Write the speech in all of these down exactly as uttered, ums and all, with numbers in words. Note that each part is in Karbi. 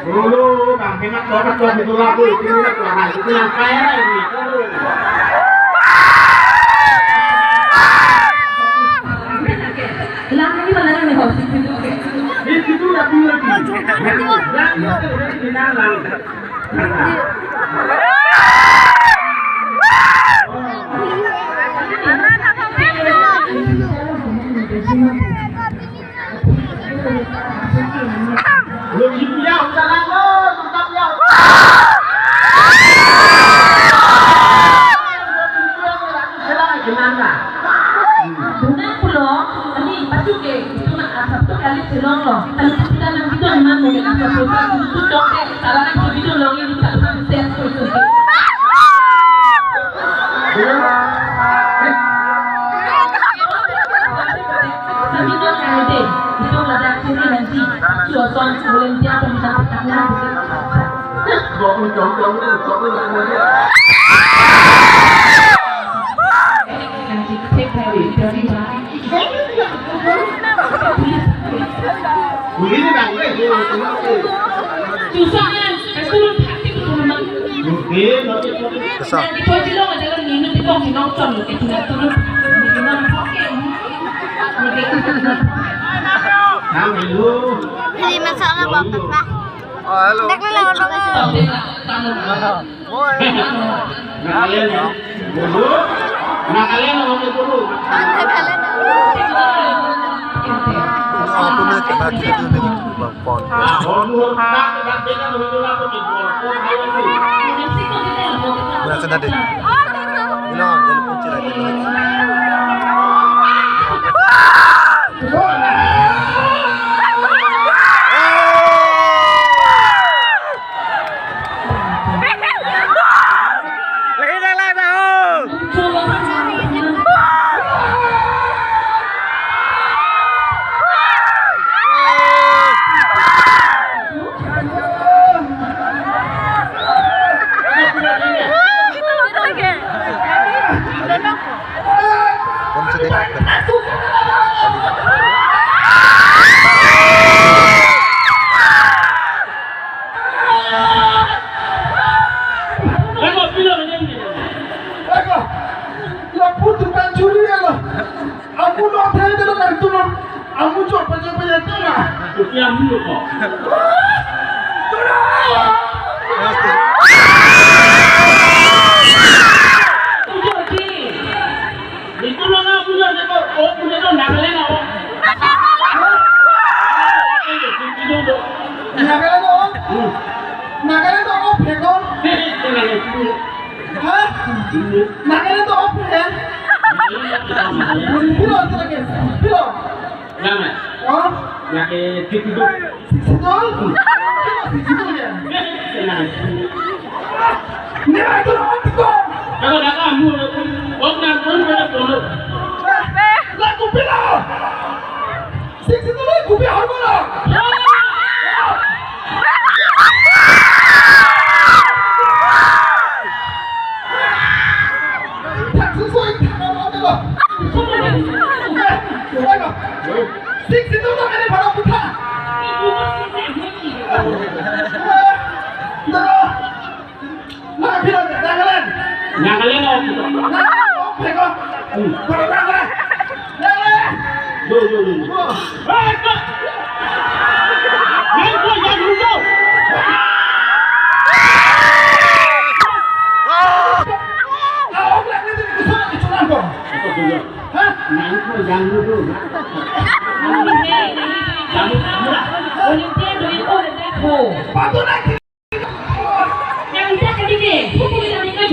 Hello, bang, hemat lo, mat lo, itu lah, itu lah, itu lah, itu lah, itu lah. Lang ini mana nih, host? Itu tuh udah bilang. Yang itu udah bilang, lang. Donang pulo, ani pasu ke, itu na asap tu kali chelong lo. Kalau kita nang kita nang mau asap tu, itu dong ke, salah nang kita lo, ini tak sampai set tu. Sambil nang ada, itu ada sini nanti, suasana volunteer pemerintah. Hello. Hello. Nagaland, no? Bolu, Nagaland, no, bolu. Nagaland, no? Ako na, kaya kaya na yung bangkon. Wala ka na din. Ino, dyan po sila dyan. Lagi na lang na, oh! Eko, lapu dukan churi ya lo. Amu lo thai delo kan tu lo. Amu chok paja paja tu na. Uti amu lo ko. Itu lo na punya deko, oh, punya to Nagaland, oh. Nagaland, oh. Hmm. Nagaland, oh, phekon. Nagaland, oh. Ha? Hmm. Nagaland, oh, phek. Pilo, pilo, pilo. Nama? Oh? Laki Sixidol. Sixidol? Sixidol ya? Tenang. Ini lagi lo, Tiko. Kalau dah kamu, om nang pun pada polo. Laku pilo. Sixidol, kupi harga lo. Sixidol, Sixidol, Nagaland. Nagaland, oh. Nagaland, oh, phek, oh. Hmm. Nagaland. Nagaland. Yo, yo, yo, yo. Oh. Hey, go. Yang, go, yang, go, go. Ah, oh, lagi ni, kusana, kusana, ko. Ito, go, go. Ha? Yang, go, yang, go, go. Patut lagi. Yang kita ke sini, hukum kita ni kan.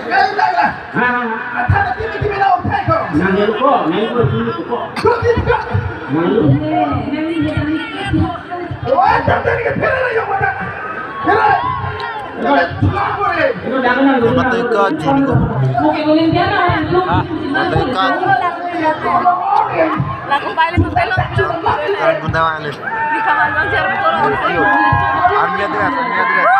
Kaya lang lang. Atha na kimi kimi na Nang jalu ko, nang jalu ko. Nang jalu. Pateka juni ko. Ah, pateka. Lagu paling betul. Kan guna wale. Di kamar bang jarum ko. Army address, army address.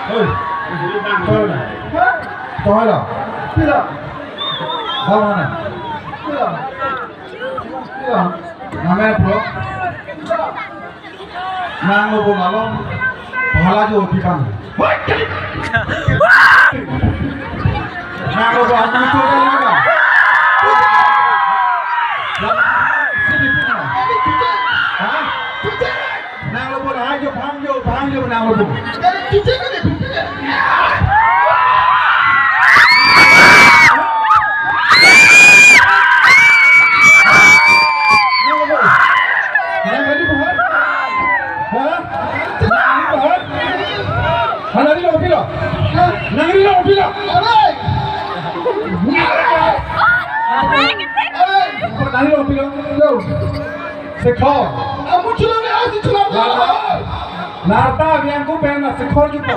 Oi. Tohalo. Pila. Bawang na. Pila. Pila. Name pro. Nang lo bo nalong. Pahalajo tipan. Nang lo bo anu tu kan. Ha? Nang lo bo hai jo, bang jo, bang jo, nang lo bo. Nang lo bo hai? Ha? Nang lo bo hai? Nang lo bo hai? Nang lo bo hai? Nang lo bo hai? Nang lo bo hai? Yo. Sekhor. Amu chulo le asi chulo. Larta abiang ko pen na sekhor jupo.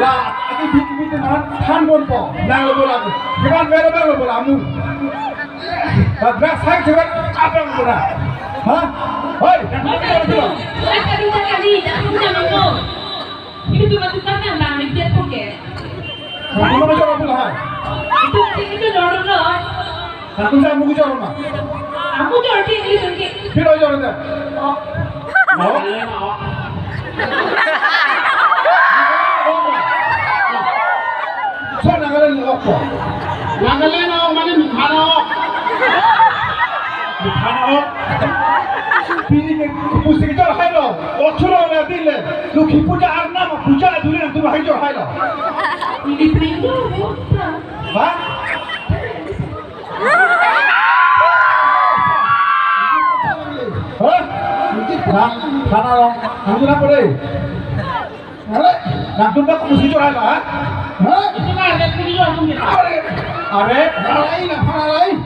La, ati bit bit man than ponpo. Nang lo bo la. Kiman mera mera lo bo la amu. Badra sai chulo abang bo na. Ha? Hoi, nang lo bo la. Itu cuma tukar nang bang, dia pun ke. Kamu mau jawab apa lah? Itu, itu jorok loh. Satu saya mau jawab apa? Aku jorok di, di, di. Pira jorok deh? Oh. Mau? So, Nagaland lo ko. Nagaland lo mane Methana lo. Methana lo. Pini ke pusi ke jorhai lo. Ochuro na dile. Lokhi puja arnam puja dule nangtum hai jorhai lo. Ini pintu. Ha? Ha? Methana lo. Nangtum apa deh? Are, nangtum dak kusi jorhai lo, ha? Ha? Itu na, ada kusi jorhai lo. Are, are, lai na, pha lai.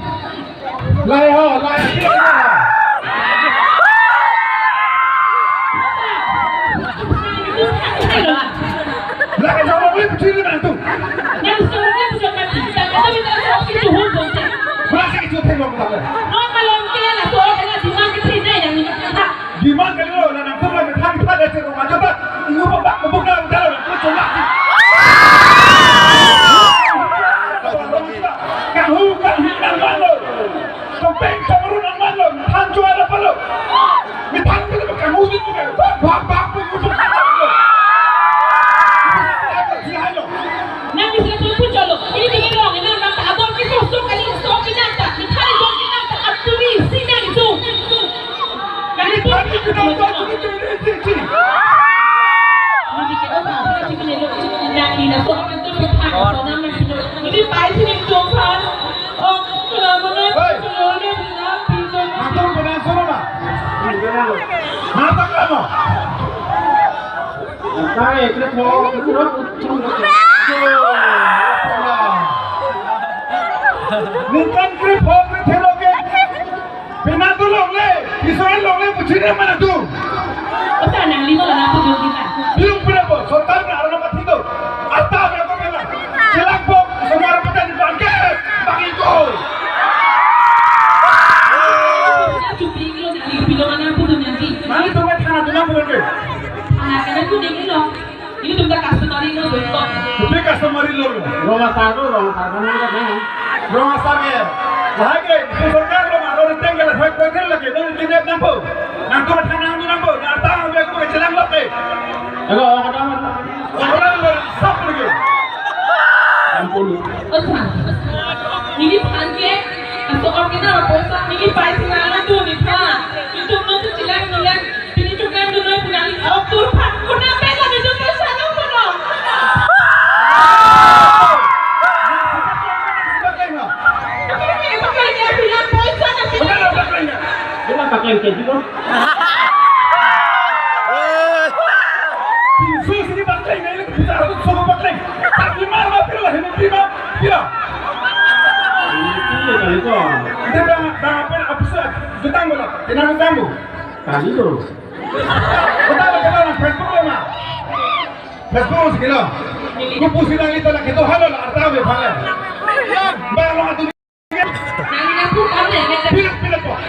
Lai ho, lai. Lai ka jorhai lo, putri nangtum. Masih itu tengok. Demand kalilo, la nangtum la methang methang ase ko majo ba, ingu ba bak buk na udah lo, nangtum cholak. Kanghu, kanghu nangmanlo. Topeng Chomru nangmanlo, methang chuai lo palo. Methang palo kanghu si tu kan, bak, bak, bak, bak, bak. Nang bisa tumpun jolo. Ini bikin dong, ini nang tak abang kita sok kali sok kita tak. Methang sok kita tak. Aturi sini itu. Kali itu. Kali itu. Ini pakai sini tumpang. Oh, kalau mana? Hei. Sini, sini, sini. Nangtum pernah suruh, Pak? Nangtum kamu? Sai, kre pho, kre pho. Ningkan kre pho, kre thelo ke. Pina tu longle, Israel longle, puchine mana tu? Asa nang lima lana tu dong kita. Bilung pina po, sorkar na arana mati tu. Arta apa ko pina? Chelang po, sorkar pata di bangke, bangiko. Chupli kilo nang lima lana tu dong nanti. Nang itu kan thana tu nang bukan ke? Thana kana tu dong kilo. Ini tuh customary law, betul. Tapi customary law. Rong asar tuh, rong asar kan ini kan. Rong asar ya. Wahai ke, itu sorkar lo, kalau ada tenggal, saya panggil lagi, nanti dia nampu. Nangtum thana nangtum nampu, nangtum aku pakai chelang lo ke. Ayo, orang kata apa? Orang lo, sap lagi. Ampun. Osa. Ini pakai, atau orang kita apa? Ini pakai chelang tuh, nih, Pak. Pakai ke juga. Pinso sini pakai, ngai le bisa harus suruh pakai. Tak lima apa pira lah ini, pira, pira. Ini kali itu. Kita dah, dah apa, apa sih? Kita nggak lah, kita nggak tahu. Tadi tuh. Kita, kita orang Facebook lo, Mak. Facebook lo, sekilo. Kupu sidang itu lah, kita halo lah, arta be pale. Bang, lo atu Nang nang pun kau deh, deh, deh. Pilih, pilih, Pak.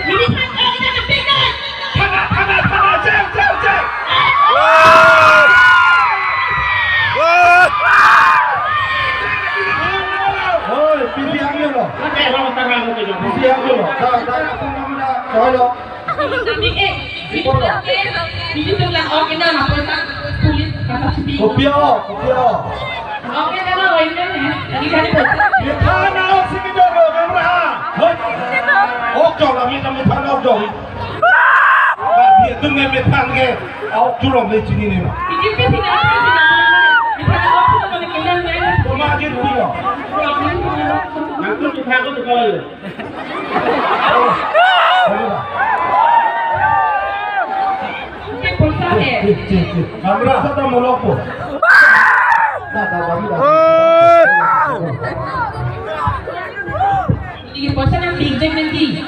Ini kan, eh, ini kan penting, kan? Thana, thana, thana, jail, jail, jail. Oi, P C ang lo. P C ang lo. Da, da, aku nama da, coba lo. Kami, eh, Ipor lo. Ini tuh lah, oh, kita lapor kan police, kata si Kopi o, kopi o. Oke, kalau ini nih, ini kan itu. Methang ok si kejor lo, kamera. Hoi. Ok jor, kami, kami methang ok jor. Kami itu nge methang ke, ok jor lo, me chini nih. Ini kan sih, sih, sih. Methang ok, sih, kalau kita main. Cuma aja dulu lo. Nanti kita aku tuh kalau. Kamera sata molok po. Ini poisa nang big jack nanti.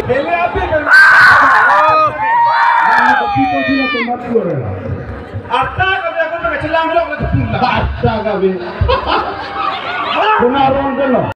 Hele api kan. Arta kami aku pakai celang belok lagi pun. Arta kami. Kuna ron kan lo.